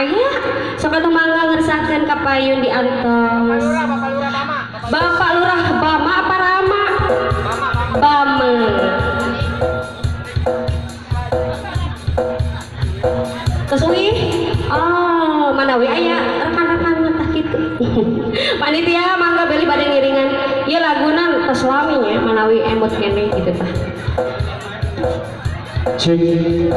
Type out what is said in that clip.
Aya sok atuh mangga ngersakeun ka payun diantos. Bapak Lurah Bama apa Rama? Bama. Terus uih, oh manawi aya rekan-rekan tah kitu. Panitia mangga beli bade ngiringan. Ieu laguna tos lami nya manawi emut keneh kitu tah. Cek.